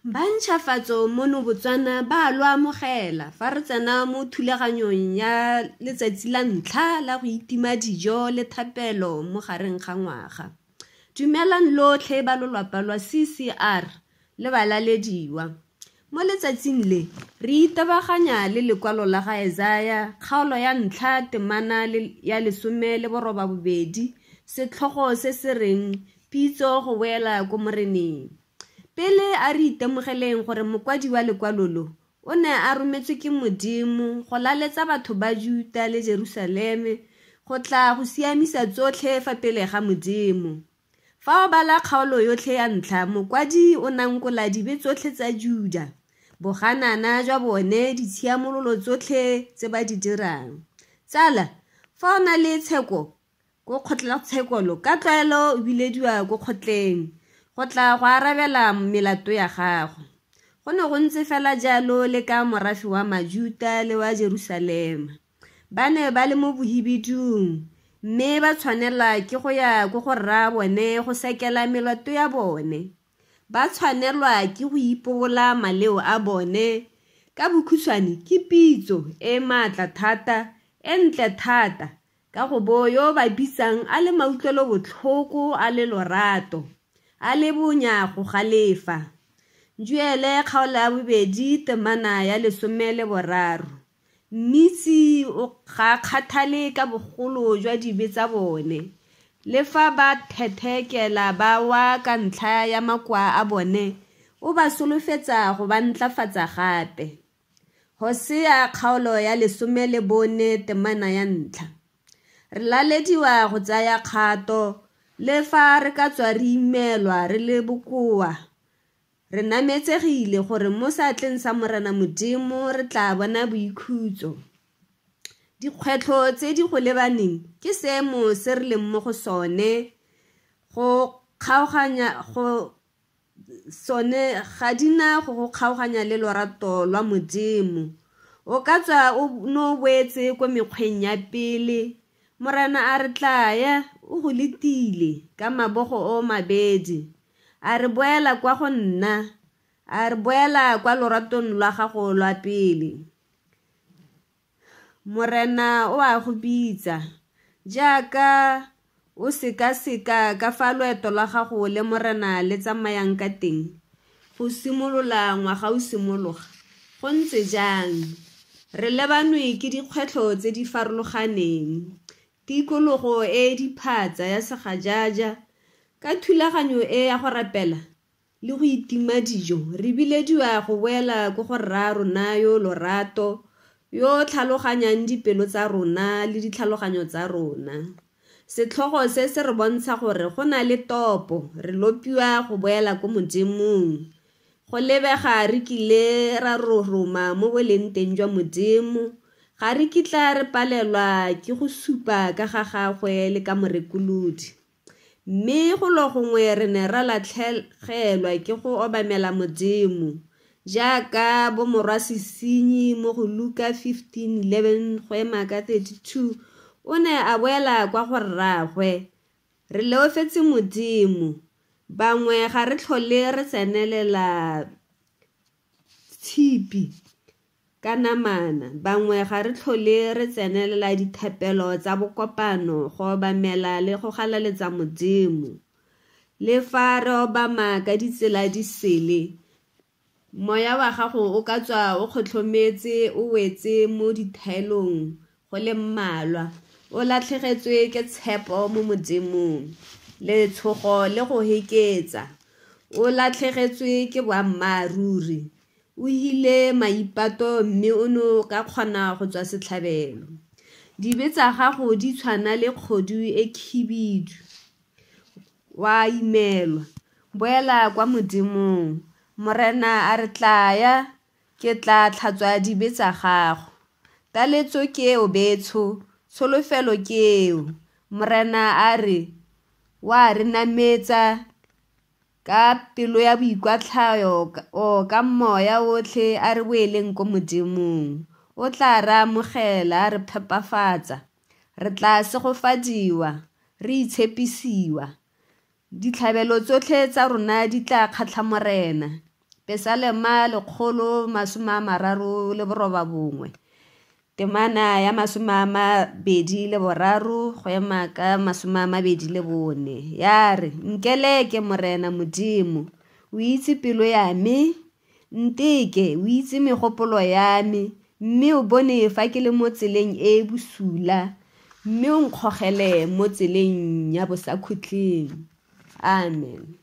Ba ntšhafatso mono Botswana ba a lo amogela fa re tsena mo thulaganyong ya letsatsi la ntlha la go itima dijo le thapelo mo gareng ga ngwaga. Dumelang lotlhe ba lolwapa lwa CCR le balalediwa. Mo letsatsing le, re itebaganya le lekwalo la ga Isaiah kgaolo ya ntlha temana ya 18, setlhogo se se reng Pitso go boela ko Moreneng. Pele a re itemogeleng gore mokwadi wa lekwalo lo o ne a rometswe ke Modimo go laletsa batho ba Juta le Jerusaleme go tla go siamisa tsotlhe fa pele ga Modimo. Fa o bala kgaolo yotlhe ya ntlha, mokwadi o nankola dibe tsotlhe tsa Juda, boganana jwa bone, ditshiamololo tsotlhe tse ba di dirang. Tsala, fa o na le tsheko ko kgotlatshekelo, ka tlwaelo o bilediwa ko kgotleng go tla go arabela melato ya gago. Go ne go ntse fela jalo le ka morafe wa Majuta le wa Jerusalema. Ba ne ba le mo bohibidung mme ba tshwanelwa ke go ya ko go rra bone go sekela melato ya bone. Ba tshwanelwa ke go ipobola maleo a bone. Ka bokhutshwane, ke pitso e maatla thata, e ntle thata, ka go bo yo ba bitsang a le mautlwelobotlhoko, a le lorato, a le bonya go galefa. Joele kgaolo ya bobedi temana ya 13. Mmitsi o ga kgathale ka bogolo jwa dibe tsa bone, le fa ba thethekela ba wa ka ntlha ya makoa a bone, o ba solofetsa go ba ntlafatsa gape. Hosea kgaolo ya 14 temana ya ntlha. Re lalediwa go tsaya kgato le fa re ka tswa re imelwa re le bokoa. Re nametsegile gore mo seatleng sa Morena Modimo re tla bona boikhutso. Dikgwetlho tse di go lebaneng ke seemo se re leng mo go sone, go kgaoganya go sone ga di na go go kgaoganya le lorato lwa Modimo. O ka tswa o no boetse ko mekgweng ya pele, Morena a re tlaya o go letile ka mabogo o mabedi. A re boela kwa go nna, a re boela kwa loratong lwa gago lwa pele. Morena o a go bitsa, jaaka o sekaseka ka fa loeto lwa gago le Morena le tsamayang ka teng, go simolola ngwaga o simologa, go ntse jang? Re lebanwe ke dikgwetlho tse di farologaneng, tikologo e e diphatsa ya segajaja. Ka thulaganyo e ya go rapela le go itima dijo, re bilediwa go boela ko go rra rona yo lorato, yo tlhaloganyang dipelo tsa rona le ditlhaloganyo tsa rona. Setlhogo se se re bontsha gore go na le topo, re lopiwa go boela ko Modimong. Go lebega re kile ra roroma mo boleng teng jwa Modimo, ga re kitla re palelwa ke go supa ka ga gagwe le ka Morekolodi. Mme go lo gongwe re ne ra latlhegelwa ke go obamela Modimo, jaaka bomorwa sesenyi mo go Luka 15:11 go ema ka 32, o ne a boela kwa go rraagwe. Re leofetse Modimo, bangwe ga re tlhole re tsenelela tshipi ka namana, bangwe ga re tlhole re tsenelela dithapelo tsa bokopano go obamela le go galaletsa Modimo. Le fa re obama ka ditsela di sele, moya wa gago o ka tswa o kgotlhometse o wetse mo dithaelong go le mmalwa, o latlhegetswe ke tshepo mo Modimong, letshogo le go heketsa, o latlhegetswe ke boammaaruri, o hile maipato mme o ne o ka kgona go tswa setlhabelo. Dibe tsa gago di tshwana le kgodu e khibidu, wa imelwa. Boela kwa Modimong. Morena a re tlaya, ke tla tlhatswa dibe tsa gago. Taletso ke eo betsho, tsholofelo ke eo. Morena a re, wa re nametsa ka pelo ya boikwatlhayo o ka moya otlhe a re boeleng ko Modimong. O tla re amogela, a re phepafatsa. Re tla segofadiwa, re itshepisiwa. Ditlhabelo tsotlhe tsa rona di tla kgatlha Morena. Pesalema 139, temana ya 23 go ema ka 24, ya re: Nkeleke Morena Modimo, o itse pelo ya me, nteke, o itse megopolo ya me, mme o bone fa ke le mo tseleng e e bosula, mme o nkgogele mo tseleng ya bosakhutleng. Amen.